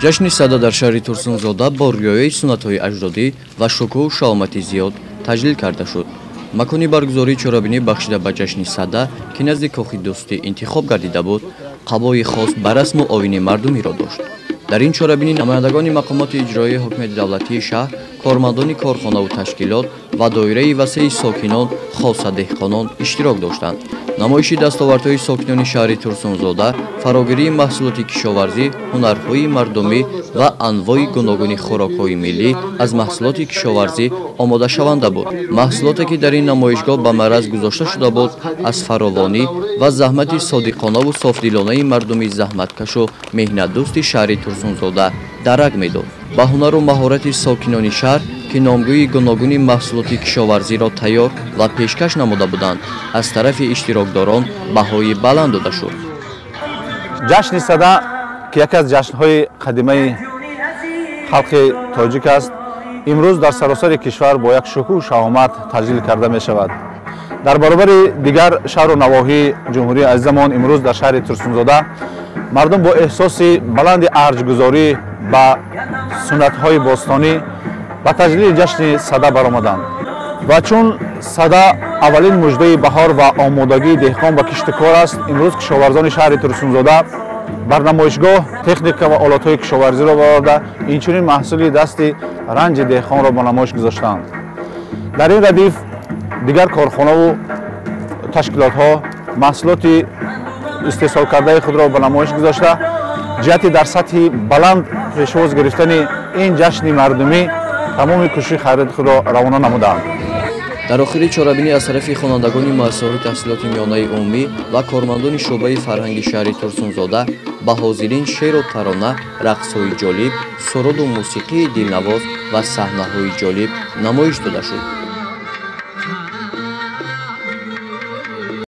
Ҷашни Сада дар шаҳри Турсунзода бо риояи суннатҳои аҷдодӣ ва шукӯҳу шаҳомати зиёд таҷлил карда шуд. Макони баргузории чорабинӣ бахшида ба ҷашни Сада, ки назди Кохи Дӯстӣ интихоб гардида буд, қабои хос ба расму оини мардумиро дошт. Дар ин чорабинӣ намояндагони мақомоти иҷроияи ҳокимияти давлатии шаҳр, кормандони корхонаву ташкилот ва доираи васеи сокинон, хоса деҳқонон иштирок доштанд. Намоиши дастовардҳои сокинони шаҳри Турсунзода, фарогирии маҳсулоти кишоварзӣ, ҳунарҳои мардумӣ ва анвои гуногуни хӯрокҳои миллӣ аз маҳсулоти кишоварзӣ омодашаванда буд. Маҳсулоте, ки дар ин намоишгоҳ ба мараз гузошта шуда буд, аз фаровонӣ ва заҳмати содиқонаву софдилонаи мардуми заҳматкашу меҳнатдӯсти шаҳри Турсунзода дарак медод. Ба ҳунару маҳорати сокинони шаҳр, ки номгӯи гуногуни маҳсулоти кишоварзиро тайёр ва пешкаш намуда буданд, аз тарафи иштирокдорон баҳои баланд дода шуд. Ҷашни Сада, ки яке аз ҷашнҳои қадимаи халқи тоҷик аст, имрӯз дар саросари кишвар бо як шукӯҳу шаҳомат таҷлил карда мешавад. Дар баробари дигар шаҳру навоҳии ҷумҳурии азизамон, имрӯз дар шаҳри Турсунзода мардум бо эҳсоси баланди арҷгузорӣ ба суннатҳои бостонӣ ба таҷлили ҷашни Сада баромаданд. Ва чун Сада аввалин муждаи баҳор ва омодагии деҳқон ба кишту кор аст, имрӯз кишоварзони шаҳри Турсунзода бар намоишгоҳ техника ва олатҳои кишоварзиро бароварда, инчунин маҳсули дасти ранҷи деҳқонро ба намоиш гузоштаанд. Дар ин радиф дигар корхонаву ташкилотҳо маҳсулоти истеҳсолкардаи худро ба намоиш гузошта, ҷиҳати дар сатҳи баланд пешвоз гирифтани ин ҷашни мардумӣ тамоми кӯшиши хайрияти худро равона намудаанд. Дар охири чорабинӣ аз тарафи хонандагони муассисаҳои таҳсилоти миёнаи умумӣ ва кормандони шӯъбаи фарҳанги шаҳри Турсунзода ба ҳозирин шеъру тарона, рақсҳои ҷолиб, суруду мусиқии дилнавоз ва саҳнаҳои ҷолиб намоиш дода шуд.